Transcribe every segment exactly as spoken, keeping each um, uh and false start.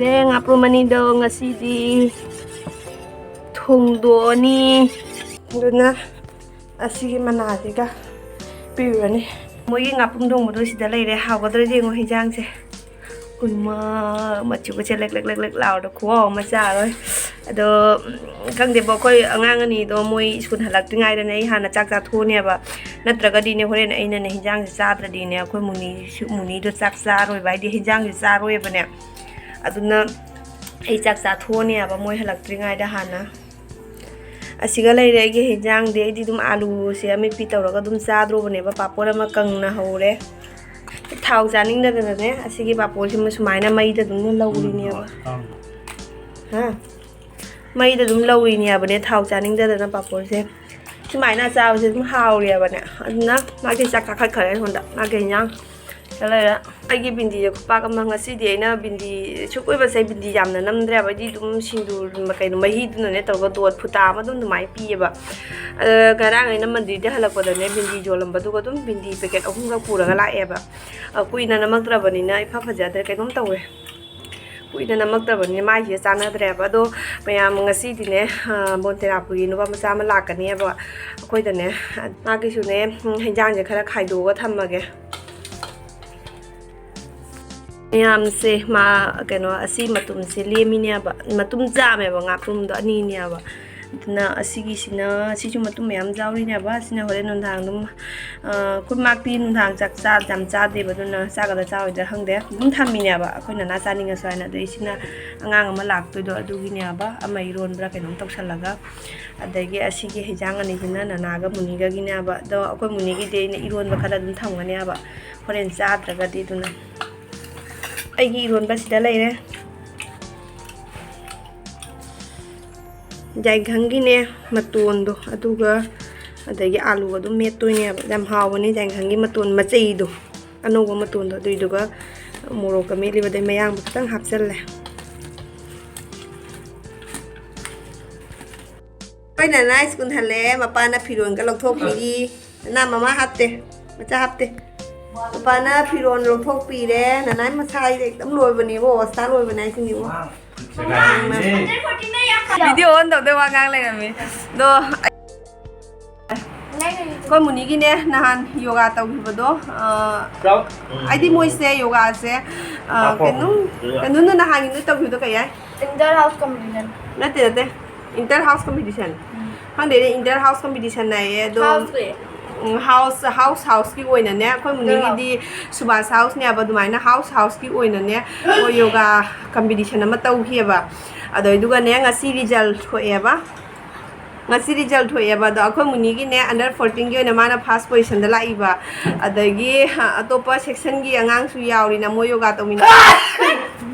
ꯂꯩꯔꯦ ꯉꯥꯄ꯭ꯔꯨꯝ ꯑꯅꯤꯗꯣ ꯉꯁꯤꯗꯤ ꯊꯣꯡꯗꯣꯛꯑꯅꯤ꯫ ꯑꯗꯨꯅ ꯑꯁꯤꯒꯤ ꯃꯅꯥꯁꯤꯒ ꯄꯤꯔꯨꯔꯅꯤ꯫ ꯃꯣꯏꯒꯤ ꯉꯥꯄ꯭ꯔꯨꯝ ꯊꯣꯡꯕꯗꯣ ꯁꯤꯗ ꯂꯩꯔꯦ꯫ ꯍꯥꯎꯒꯗ꯭ꯔꯗꯤ ꯌꯦꯡꯉꯣ ꯍꯤꯟꯖꯥꯡꯁꯦ꯫ ꯎꯃ, ꯃꯆꯨꯒꯁꯦ ꯂꯦꯛ ꯂꯦꯛ ꯂꯦꯛ ꯂꯦꯛ ꯂꯥꯎꯔꯗ ꯈꯨꯍꯥꯎ ꯑꯃ ꯆꯥꯔꯣꯏ꯫ ꯑꯗꯣ, ꯎꯝ, ꯈꯪꯗꯦꯕ, ꯑꯩꯈꯣꯏ ꯑꯉꯥꯡ ꯑꯅꯤꯗꯣ ꯃꯣꯏ ꯁ꯭ꯀꯨꯜ ꯍꯜꯂꯛꯇ꯭ꯔꯤꯉꯩꯗꯅꯦ ꯑꯩ ꯍꯥꯟꯅ ꯆꯥꯛ ꯆꯥꯊꯣꯛꯑꯅꯦꯕ꯫ ꯅꯠꯇ꯭ꯔꯒꯗꯤꯅꯦ ꯍꯣꯔꯦꯟ ꯑꯩꯅꯅꯦ ꯍꯤꯟꯖꯥꯡꯁꯦ ꯆꯥꯗ꯭ꯔꯗꯤꯅꯦ ꯑꯩꯈꯣꯏ ꯃꯨꯅꯤꯁꯨ, ꯃꯨꯅꯤꯗꯣ ꯆꯥꯛ ꯆꯥꯔꯣꯏꯕ, ꯍꯥꯏꯗꯤ ꯍꯤꯟꯖꯥꯡꯁꯦ ꯆꯥꯔꯣꯏꯕꯅꯦ꯫ ꯑꯗꯨꯅ ꯑꯩ ꯆꯥꯛ ꯆꯥꯊꯣꯛꯑꯅꯦꯕ ꯃꯣꯏ ꯍꯜꯂꯛꯇ꯭ꯔꯤꯉꯩꯗ ꯍꯥꯟꯅ꯫ ꯑꯁꯤꯒ ꯂꯩꯔꯦ ꯑꯩꯒꯤ ꯍꯤꯟꯖꯥꯡꯗꯤ꯫ ꯑꯩꯗꯤ ꯑꯗꯨꯝ ꯑꯥꯂꯨꯁꯦ ꯑꯃꯦꯠꯄꯤ ꯇꯧꯔꯒ ꯑꯗꯨꯝ ꯆꯥꯗ꯭ꯔꯣꯕꯅꯦꯕ, ꯄꯥꯄꯣꯔ ꯑꯃ ꯀꯪꯅ ꯍꯧꯔꯦ꯫ ꯊꯥꯎ ꯆꯥꯅꯤꯡꯗꯗꯅꯅꯦ ꯑꯁꯤꯒꯤ ꯄꯥꯄꯣꯔꯁꯤꯃ ꯁꯨꯃꯥꯏꯅ ꯃꯩꯗ ꯑꯗꯨꯝ ꯂꯧꯔꯤꯅꯦꯕ꯫ ꯍꯥ? ꯃꯩꯗ ꯑꯗꯨꯝ ꯂꯧꯔꯤꯅꯦꯕꯅꯦ, ꯊꯥꯎ ꯆꯥꯅꯤꯡꯗꯗꯅ ꯄꯥꯄꯣꯔꯁꯦ꯫ ꯁꯨꯃꯥꯏꯅ ꯆꯥꯕꯁꯦ ꯑꯗꯨꯝ ꯍꯥꯎꯔꯦꯕꯅꯦ꯫ ꯑꯗꯨꯅ ꯃꯥꯒꯤ ꯆꯥꯛ ꯀꯥꯈꯠꯈꯔꯦ ꯁꯣꯝꯗ, ꯃꯥꯒꯤ ꯍꯤꯟꯖꯥꯡ꯫ ꯁꯤꯗ ꯂꯩꯔꯦ꯫ ꯑꯩꯒꯤ ꯕꯤꯟꯗꯤꯁꯦ ꯈꯨꯄꯥꯛ ꯑꯃ꯫ ꯉꯁꯤꯗꯤ ꯑꯩꯅ ꯕꯤꯟꯗꯤ ꯁꯨꯛ ꯑꯣꯏꯕꯁꯦ ꯕꯤꯟꯗꯤ ꯌꯥꯝꯅ ꯅꯝꯗ꯭ꯔꯦꯕ꯫ ꯑꯩꯗꯤ ꯑꯗꯨꯝ ꯁꯤꯡꯖꯨ ꯀꯩꯅꯣ ꯃꯍꯤꯗꯨꯅꯅꯦ ꯇꯧꯔꯒ ꯗꯣꯠ ꯐꯨꯇꯥ ꯑꯃ ꯑꯗꯨꯝ ꯑꯗꯨꯃꯥꯏꯅ ꯄꯤꯌꯦꯕ꯫ ꯑꯗ ꯉꯔꯥꯡ ꯑꯩꯅ ꯃꯟꯗꯤꯔꯗ ꯍꯜꯂꯛꯄꯗꯅꯦ ꯕꯤꯟꯗꯤ ꯌꯣꯜꯂꯝꯕꯗꯨꯒ ꯑꯗꯨꯝ ꯕꯤꯟꯗꯤ ꯄꯦꯀꯦꯠ ꯑꯍꯨꯝꯒ ꯄꯨꯔꯒ ꯂꯥꯛꯑꯦꯕ꯫ ꯑ, ꯀꯨꯏꯅ ꯅꯝꯃꯛꯇ꯭ꯔꯕꯅꯤꯅ ꯏꯐ ꯐꯖꯗ꯭ꯔꯦ, ꯀꯩꯅꯣꯝ ꯇꯧꯔꯦ꯫ ꯀꯨꯏꯅ ꯅꯝꯃꯛꯇ꯭ꯔꯕꯅꯤꯅ ꯃꯥꯏꯁꯤꯒ ꯆꯥꯟꯅꯗ꯭ꯔꯦꯕ꯫ ꯑꯗꯣ ꯃꯌꯥꯝ ꯉꯁꯤꯗꯤꯅꯦ, ꯑ, ꯕꯣꯟꯇꯦꯔꯥꯄꯨꯒꯤ ꯅꯨꯄꯥ ꯃꯆꯥ ꯑꯃ ꯂꯥꯛꯀꯅꯦꯕ ꯑꯩꯈꯣꯏꯗꯅꯦ꯫ ꯃꯥꯒꯤꯁꯨꯅꯦ, ꯎꯝ, ꯍꯤꯟꯖꯥꯡꯁꯦ ꯈꯔ ꯈꯥꯏꯗꯣꯛꯑꯒ ꯊꯝꯃꯒꯦ꯫ ꯃꯌꯥꯝꯁꯦ ꯃꯥ ꯀꯩꯅꯣ ꯑꯁꯤ ꯃꯇꯨꯝꯁꯦ ꯂꯦꯝꯃꯤꯅꯦꯕ꯫ ꯃꯇꯨꯝ ꯆꯥꯝꯃꯦꯕ ꯉꯥꯄ꯭ꯔꯨꯝꯗꯣ ꯑꯅꯤꯅꯦꯕ꯫ ꯑꯗꯨꯅ ꯑꯁꯤꯒꯤꯁꯤꯅ, ꯁꯤꯁꯨ ꯃꯇꯨꯝ ꯃꯌꯥꯝ ꯌꯥꯎꯔꯤꯅꯦꯕ꯫ ꯁꯤꯅ ꯍꯣꯔꯦꯟ ꯅꯨꯡꯗꯥꯡ ꯑꯗꯨꯝ, ꯑ, ꯑꯩꯈꯣꯏ ꯃꯥꯛꯇꯤ ꯅꯨꯡꯗꯥꯡ ꯆꯥꯛ ꯆꯥ-, ꯌꯥꯝ ꯆꯥꯗꯦꯕ꯫ ꯑꯗꯨꯅ ꯆꯥꯒꯗ꯭ꯔꯥ ꯆꯥꯔꯣꯏꯗ꯭ꯔꯥ ꯈꯪꯗꯦ꯫ ꯑꯗꯨꯝ ꯊꯝꯃꯤꯅꯦꯕ ꯑꯩꯈꯣꯏ ꯅꯅꯥ ꯆꯥꯅꯤꯡꯉꯁꯨ ꯍꯥꯏꯅ꯫ ꯑꯗꯩ ꯁꯤꯅ ꯑꯉꯥꯡ ꯑꯃ ꯂꯥꯛꯇꯣꯏꯗꯣ ꯑꯗꯨꯒꯤꯅꯦꯕ꯫ ꯑꯃ ꯏꯔꯣꯟꯕ꯭ꯔꯥ ꯀꯩꯅꯣꯝ ꯇꯧꯁꯜꯂꯒ꯫ ꯑꯗꯒꯤ ꯑꯁꯤꯒꯤ ꯍꯤꯟꯖꯥꯡ ꯑꯅꯤꯁꯤꯅ ꯅꯅꯥꯒ ꯃꯨꯅꯤꯒꯒꯤꯅꯦꯕ꯫ ꯑꯗꯣ ꯑꯩꯈꯣꯏ ꯃꯨꯅꯤꯒꯤꯗꯤ ꯑꯩꯅ ꯏꯔꯣꯟꯕ ꯈꯔ ꯑꯗꯨꯝ ꯊꯝꯒꯅꯦꯕ ꯍꯣꯔꯦꯟ ꯆꯥꯗ꯭ꯔꯒꯗꯤ꯫ ꯑꯗꯨꯅ ꯑꯩꯒꯤ ꯏꯔꯣꯟꯕꯁꯤꯗ ꯂꯩꯔꯦ꯫ ꯌꯥꯏꯈꯪꯒꯤꯅꯦ ꯃꯇꯣꯟꯗꯣ, ꯑꯗꯨꯒ ꯑꯗꯒꯤ ꯑꯥꯂꯨꯒ ꯑꯗꯨꯝ ꯃꯦꯠꯇꯣꯏꯅꯦꯕ꯫ ꯌꯥꯝ ꯍꯥꯎꯕꯅꯤ ꯌꯥꯏꯈꯪꯒꯤ ꯃꯇꯣꯟ ꯃꯆꯩꯗꯣ, ꯑꯅꯧꯕ ꯃꯇꯣꯟꯗꯣ, ꯑꯗꯨꯏꯗꯨꯒ ꯃꯣꯔꯣꯛꯀ ꯃꯦꯠꯂꯤꯕꯗꯩ ꯃꯌꯥꯡꯗꯣ ꯈꯤꯇꯪ ꯍꯥꯞꯆꯜꯂꯦ꯫ ꯑꯩꯈꯣꯏ ꯅꯅꯥ ꯁ꯭ꯀꯨꯜ ꯍꯜꯂꯛꯑꯦ, ꯃꯄꯥꯅ ꯐꯤꯔꯣꯟꯒ ꯂꯧꯊꯣꯛꯄꯤꯔꯤ꯫ ꯅꯅꯥ ꯃꯃꯥ ꯍꯥꯞꯇꯦ, ꯃꯆꯥ ꯍꯥꯞꯇꯦ꯫ ꯅꯨꯄꯥꯅ ꯐꯤꯔꯣꯜ ꯂꯧꯊꯣꯛꯄꯤꯔꯦ꯫ ꯅꯅꯥꯏ ꯃꯁꯥ ꯑꯩꯗꯤ ꯑꯗꯨꯝ ꯂꯣꯏꯕꯅꯦꯕꯣ, ꯑꯣꯁꯇꯥ ꯂꯣꯏꯕꯅꯦ ꯑꯩꯁꯤꯅꯤꯕꯣ꯫ ꯚꯤꯗꯤꯑꯣ ꯑꯣꯟ ꯇꯧꯗꯣꯏ ꯋꯥ ꯉꯥꯡ ꯂꯩꯔꯝꯃꯤ꯫ ꯑꯗꯣ ꯑꯩꯈꯣꯏ ꯃꯨꯅꯤꯒꯤꯅꯦ, ꯅꯍꯥꯟ ꯌꯣꯒꯥ ꯇꯧꯈꯤꯕꯗꯣ, ꯑ, ꯍꯥꯏꯗꯤ ꯃꯣꯏꯁꯦ ꯌꯣꯒꯥꯁꯦ, ꯑ, ꯀꯩꯅꯣ, ꯀꯩꯅꯣꯅ ꯅꯍꯥꯟꯒꯤ ꯅꯣꯏ ꯇꯧꯈꯤꯕꯗꯣ ꯀꯩ ꯍꯥꯏ? Inter house competition. ꯅꯠꯇꯦ, ꯅꯠꯇꯦ, inter house competition. ꯎꯝ꯫ ꯈꯪꯗꯦꯅꯦ, inter house competition ꯍꯥꯏꯌꯦ꯫ ꯑꯗꯣ, house ꯀꯤ꯫ ꯎꯝ, house, house, house ꯀꯤ ꯑꯣꯏꯅꯅꯦ, ꯑꯩꯈꯣꯏ ꯃꯨꯅꯤꯒꯤꯗꯤ ꯁꯨꯕꯥꯁ house ꯅꯦꯕ, ꯑꯗꯨꯃꯥꯏꯅ house, house ꯀꯤ ꯑꯣꯏꯅꯅꯦ ꯃꯣꯏ ꯌꯣꯒꯥ competition ꯑꯃ ꯇꯧꯈꯤꯑꯕ꯫ ꯑꯗꯨꯏꯗꯨꯒꯅꯦ, ꯉꯁꯤ result ꯊꯣꯛꯑꯦꯕ꯫ ꯉꯁꯤ result ꯊꯣꯛꯑꯦꯕ꯫ ꯑꯗꯣ ꯑꯩꯈꯣꯏ ꯃꯨꯅꯤꯒꯤꯅꯦ, under fourteen ꯒꯤ ꯑꯣꯏꯅ ꯃꯥꯅ first position ꯗ ꯂꯥꯛꯏꯕ꯫ ꯑꯗꯒꯤ, ꯑ, ꯑꯇꯣꯞꯄ section ꯒꯤ ꯑꯉꯥꯡꯁꯨ ꯌꯥꯎꯔꯤꯅ ꯃꯣꯏ ꯌꯣꯒꯥ ꯇꯧꯃꯤꯟꯅ-,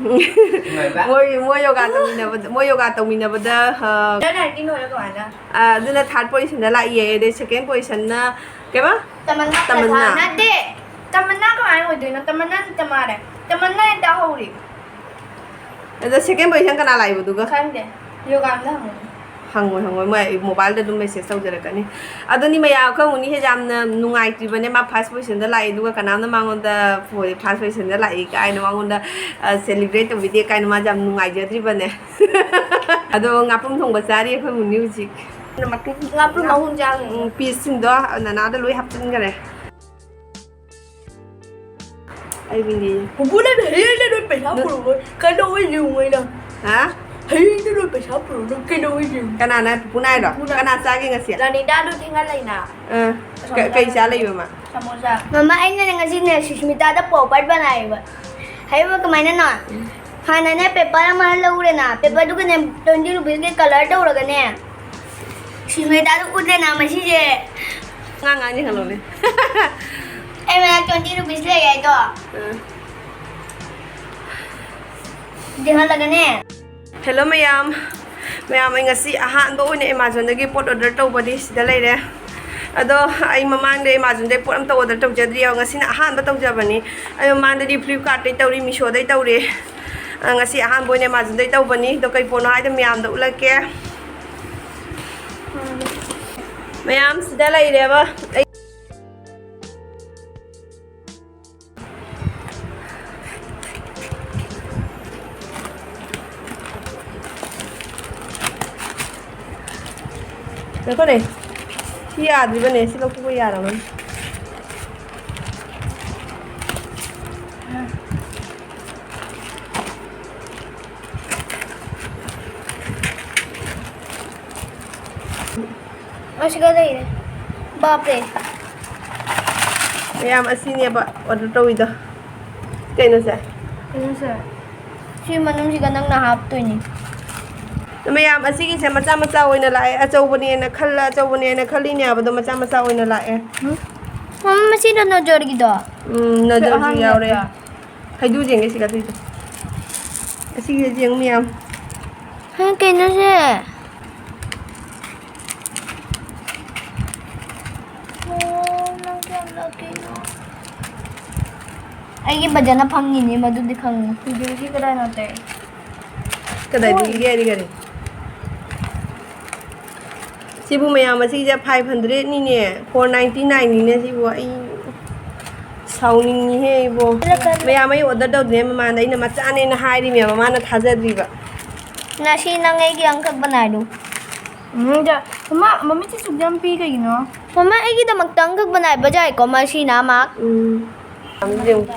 ꯃꯣꯏ, ꯃꯣꯏ ꯌꯣꯒꯥ ꯇꯧꯃꯤꯟꯅꯕꯗ, ꯃꯣꯏ ꯌꯣꯒꯥ ꯇꯧꯃꯤꯟꯅꯕꯗ, ꯑ, under nineteen ꯑꯣꯏꯔ ꯀꯃꯥꯏꯅ? ꯑ, ꯑꯗꯨꯅ third position ꯗ ꯂꯥꯛꯏꯌꯦ꯫ ꯑꯗꯩ second position ꯅ ꯀꯩꯕ? ꯇꯃꯟꯅꯥ꯫ ꯇꯃꯟꯅꯥ꯫ ꯅꯠꯇꯦ, ꯇꯃꯟꯅꯥ ꯀꯃꯥꯏꯅ ꯑꯣꯏꯗꯣꯏꯅꯣ? ꯇꯃꯟꯅꯥ ꯅꯠꯇ ꯃꯥꯜꯂꯦ꯫ ꯇꯃꯟꯅꯥ ꯍꯦꯛꯇ ꯍꯧꯔꯤ꯫ ꯑꯗꯣ second position ꯀꯅꯥ ꯂꯥꯛꯏꯕꯗꯨꯒ? ꯈꯪꯗꯦ꯫ ꯌꯣꯒꯥꯝꯗ ꯍꯪꯉꯣ꯫ ꯍꯪꯉꯣꯏ, ꯍꯪꯉꯣꯏ꯫ ꯃꯣꯏ mobile ꯗ ꯑꯗꯨꯝ message ꯇꯧꯖꯔꯛꯀꯅꯤ꯫ ꯑꯗꯨꯅꯤ ꯃꯌꯥꯝ, ꯑꯩꯈꯣꯏ ꯃꯨꯅꯤꯁꯦ ꯌꯥꯝꯅ ꯅꯨꯡꯉꯥꯏꯇ꯭ꯔꯤꯕꯅꯦ꯫ ꯃꯥ first position ꯗ ꯂꯥꯛꯏ, ꯑꯗꯨꯒ ꯀꯅꯥꯝꯅ ꯃꯉꯣꯟꯗ first position ꯗ ꯂꯥꯛꯏ ꯀꯥꯏꯅ ꯃꯉꯣꯟꯗ, ꯑ, celebrate ꯇꯧꯕꯤꯗꯦ ꯀꯥꯏꯅ ꯃꯥꯁꯦ ꯌꯥꯝ ꯅꯨꯡꯉꯥꯏꯖꯗ꯭ꯔꯤꯕꯅꯦ꯫ ꯑꯗꯣ ꯉꯥꯄ꯭ꯔꯨꯝ ꯊꯣꯡꯕ ꯆꯥꯔꯤ ꯑꯩꯈꯣꯏ ꯃꯨꯅꯤ ꯍꯧꯖꯤꯛ꯫ ꯉꯥꯄ꯭ꯔꯨꯝ ꯑꯍꯨꯝ ꯆꯥꯈ꯭ꯔꯦ꯫ ꯎꯝ, piece ꯁꯤꯡꯗꯣ ꯅꯅꯥꯗ ꯂꯣꯏ ꯍꯥꯞꯆꯤꯟꯈꯔꯦ꯫ ꯑꯩ ꯃꯤꯡꯗꯤ ꯄꯨꯄꯨꯅ ꯍꯌꯦꯡꯗ ꯅꯣꯏ ꯄꯩꯁꯥ ꯅꯣꯏ ꯄꯨꯔꯛꯑꯣ꯫ ꯀꯩꯗꯧꯕꯩ ꯌꯦꯡꯉꯨ ꯑꯩꯅ? ꯍꯥ? ꯍꯌꯦꯡꯗ ꯅꯣꯏ ꯄꯩꯁꯥ ꯄꯨꯔꯛꯑꯣ꯫ ꯀꯩꯗꯧꯕꯩ ꯌꯦꯡꯉꯨ? ꯀꯅꯥꯅ? ꯄꯨꯄꯨꯅ ꯍꯥꯏꯔꯣ? ꯄꯨꯄꯨꯅ꯫ ꯀꯅꯥ ꯆꯥꯒꯦ ꯉꯁꯤ? ꯔꯥꯅꯤꯗꯥꯗꯣ ꯊꯦꯡꯍꯜꯂꯛꯏꯅ꯫ ꯑꯥ꯫ ꯑꯁꯣꯝꯗ ꯀ-, ꯀꯩ ꯆꯥ ꯂꯩꯕ ꯃꯥ? ꯁꯃꯣꯁꯥ꯫ ꯃꯃꯥ, ꯑꯩꯅꯅꯦ ꯉꯁꯤꯅꯦ ꯁꯨꯁꯃꯤꯇꯥꯗ ꯄꯣꯄꯔ ꯕꯅꯥꯏꯕ꯫ ꯍꯥꯏꯕ ꯀꯃꯥꯏꯅꯅꯣ? ꯍꯥꯟꯅꯅꯦ paper ꯑꯃ ꯂꯧꯔꯦꯅ, paper ꯗꯨꯒꯅꯦ twenty rupees ꯀꯤ colour ꯇꯧꯔꯒꯅꯦ, ꯁꯤꯃꯦꯗꯥꯗ ꯎꯠꯂꯦꯅ ꯃꯁꯤꯁꯦ꯫ ꯑꯉꯥꯡ ꯑꯉꯥꯡꯅꯤ ꯈꯜꯂꯣꯅꯦ꯫ ꯑꯩ ꯃꯅꯥꯛ twenty rupees ꯂꯩ ꯍꯥꯏꯗꯣ꯫ ꯎꯝ꯫ ꯌꯦꯡꯍꯜꯂꯒꯅꯦ꯫ Hello ꯃꯌꯥꯝ꯫ ꯃꯌꯥꯝ, ꯑꯩ ꯉꯁꯤ ꯑꯍꯥꯟꯕ ꯑꯣꯏꯅ Amazon ꯗꯒꯤ ꯄꯣꯠ order ꯇꯧꯕꯅꯤ, ꯁꯤꯗ ꯂꯩꯔꯦ꯫ ꯑꯗꯣ ꯑꯩ ꯃꯃꯥꯡꯗ Amazon ꯗꯒꯤ ꯄꯣꯠ ꯑꯝꯇ order ꯇꯧꯖꯗ꯭ꯔꯤ, ꯉꯁꯤꯅ ꯑꯍꯥꯟꯕ ꯇꯧꯖꯕꯅꯤ꯫ ꯑꯩ ꯃꯃꯥꯡꯗꯗꯤ Flipkart ꯇꯩ ꯇꯧꯔꯤ, Meesho ꯗꯩ ꯇꯧꯔꯤ꯫ ꯑ, ꯉꯁꯤ ꯑꯍꯥꯟꯕ ꯑꯣꯏꯅ Amazon ꯗꯩ ꯇꯧꯕꯅꯤ꯫ ꯑꯗꯣ ꯀꯩ ꯄꯣꯠꯅꯣ ꯍꯥꯏꯗꯣ ꯃꯌꯥꯝꯗ ꯎꯠꯂꯛꯀꯦ꯫ ꯃꯌꯥꯝ ꯁꯤꯗ ꯂꯩꯔꯦꯕ꯫ ꯑꯩ ꯉꯥꯏꯈꯣꯅꯦ꯫ ꯁꯤ ꯌꯥꯗ꯭ꯔꯤꯕꯅꯦ꯫ ꯁꯤ ꯂꯧꯊꯣꯛꯄ ꯌꯥꯔꯕꯅꯦ꯫ ꯑꯁꯤꯒ ꯂꯩꯔꯦ꯫ ꯕꯥꯞꯔꯦ꯫ ꯃꯌꯥꯝ ꯑꯁꯤꯅꯦꯕ order ꯇꯧꯔꯤꯗꯣ꯫ ꯀꯩꯅꯣꯁꯦ? ꯀꯩꯅꯣꯁꯦ? ꯁꯤ ꯃꯅꯨꯡꯁꯤꯒ ꯅꯪꯅ ꯍꯥꯞꯇꯣꯏꯅꯤ꯫ ꯃꯌꯥꯝ ꯑꯁꯤꯒꯤꯁꯦ ꯃꯆꯥ ꯃꯆꯥ ꯑꯣꯏꯅ ꯂꯥꯛꯑꯦ, ꯑꯆꯧꯕꯅꯦꯅ ꯈꯜꯂ, ꯑꯆꯧꯕꯅꯦꯅ ꯈꯜꯂꯤꯅꯦ ꯍꯥꯏꯕꯗꯣ, ꯃꯆꯥ ꯃꯆꯥ ꯑꯣꯏꯅ ꯂꯥꯛꯑꯦ꯫ ꯎꯝ? ꯃꯃꯥ, ꯃꯁꯤꯗ ꯅꯖꯔꯒꯤꯗꯣ? ꯎꯝ, ꯁꯤ ꯅꯖꯔꯁꯨ ꯑꯍꯥꯟꯕ ꯌꯥꯎꯔꯦ꯫ ꯅꯠꯇ꯭ꯔꯥ? ꯍꯩꯗꯨ ꯌꯦꯡꯒꯦ ꯁꯤꯒ ꯑꯗꯨꯏꯗꯣ꯫ ꯑꯁꯤꯒꯤꯁꯦ ꯌꯦꯡꯉꯨ ꯃꯌꯥꯝ꯫ ꯍꯦ, ꯀꯩꯅꯣꯁꯦ? ꯑꯣ, ꯅꯪ ꯀꯌꯥꯝ ꯂꯥꯛꯀꯦꯅꯣ? ꯑꯩꯒꯤ ꯐꯖꯅ ꯐꯪꯉꯤꯅꯦ, ꯃꯗꯨꯗꯤ ꯈꯪꯉꯤ꯫ ꯍꯧꯖꯤꯛ ꯀꯗꯥꯏꯅꯣ ꯑꯇꯩ? ꯀꯗꯥꯏꯗꯒꯤ ꯍꯥꯏꯗꯤ ꯀꯔꯤ? ꯁꯤꯕꯨ ꯃꯌꯥꯝ ꯑꯁꯤꯒꯤꯁꯦ five hundred ꯅꯤꯅꯦ, four ninety nine ꯅꯤꯅꯦ ꯁꯤꯕꯨ꯫ ꯑꯩ ꯁꯥꯎꯅꯤꯡꯉꯤꯍꯦ ꯏꯕꯣ꯫ ꯃꯌꯥꯝ ꯑꯩ order ꯇꯧꯗ꯭ꯔꯤꯉꯩ ꯃꯃꯥꯡꯗ ꯑꯩꯅ ꯃꯆꯥꯅꯦꯅ ꯍꯥꯏꯔꯤꯃꯦꯕ, ꯃꯥꯅ ꯊꯥꯖꯗ꯭ꯔꯤꯕ꯫ ꯉꯁꯤ ꯅꯪ ꯑꯩꯒꯤ ꯑꯪꯀꯛ ꯕꯅꯥꯏꯗꯨ꯫ ꯎꯝ, ꯖ-, ꯃꯃꯥ, ꯃꯃꯤꯠꯁꯦ ꯁꯨꯛ ꯌꯥꯝ ꯄꯤ ꯀꯩꯒꯤꯅꯣ? ꯃꯃꯥ, ꯑꯩꯒꯤꯗꯃꯛꯇ ꯑꯪꯀꯛ ꯕꯅꯥꯏꯕ ꯌꯥꯏꯀꯣ ꯃꯁꯤꯅ ꯃꯥ꯫ ꯎꯝ꯫ ꯌꯥꯝ ꯌꯦꯡꯉꯨ꯫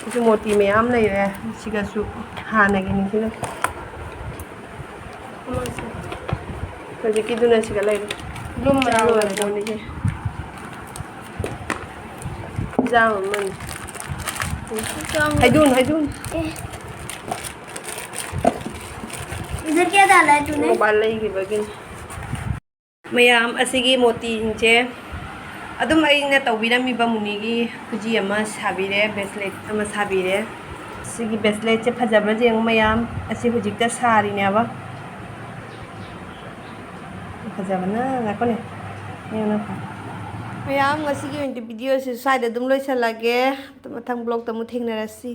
ꯁꯤꯁꯨ ꯃꯣꯇꯤ ꯃꯌꯥꯝ ꯂꯩꯔꯦ꯫ ꯁꯤꯒꯁꯨ ꯍꯥꯟꯅꯒꯤꯅꯤ ꯁꯤꯅ꯫ ꯍꯧꯖꯤꯛꯀꯤꯗꯨꯅ ꯁꯤꯒ ꯂꯩꯔꯦ꯫ ꯂꯨꯝꯕ ꯆꯥ ꯌꯥꯎꯋꯦ꯫ ꯂꯣꯏꯔꯕꯅꯤꯁꯦ꯫ ꯏꯟꯖꯥꯡ ꯑꯃꯅꯤ꯫ ꯍꯩꯗꯨꯅ, ꯍꯩꯗꯨꯅ꯫ ꯑꯦ꯫ इधर क्या डाला है तूने? ꯃꯣꯕꯥꯏꯜ ꯂꯩꯈꯤꯕꯒꯤꯅꯤ꯫ ꯃꯌꯥꯝ ꯑꯁꯤꯒꯤ ꯃꯣꯇꯤꯁꯤꯡꯁꯦ ꯑꯗꯨꯝ ꯑꯩꯅ ꯇꯧꯕꯤꯔꯝꯃꯤꯕ ꯃꯨꯅꯤꯒꯤ ꯈꯨꯖꯤ ꯑꯃ ꯁꯥꯕꯤꯔꯦ, bracelet ꯑꯃ ꯁꯥꯕꯤꯔꯦ꯫ ꯁꯤꯒꯤ braceletꯁꯦ ꯐꯖꯕ꯭ꯔꯥ ꯌꯦꯡꯉꯨ ꯃꯌꯥꯝ, ꯑꯁꯤ ꯍꯧꯖꯤꯛꯇ ꯁꯥꯔꯤꯅꯦꯕ꯫ ꯐꯖꯕꯅ ꯉꯥꯏꯈꯣꯅꯦ꯫ ꯌꯦꯡꯉꯨ꯫ ꯃꯌꯥꯝ ꯉꯁꯤꯒꯤ ꯑꯣꯏꯅꯗꯤ videoꯁꯤ ꯁ꯭ꯋꯥꯏꯗ ꯑꯗꯨꯝ ꯂꯣꯏꯁꯤꯜꯂꯒꯦ꯫ ꯃꯊꯪ vlogꯇ ꯑꯃꯨꯛ ꯊꯦꯡꯅꯔꯁꯤ꯫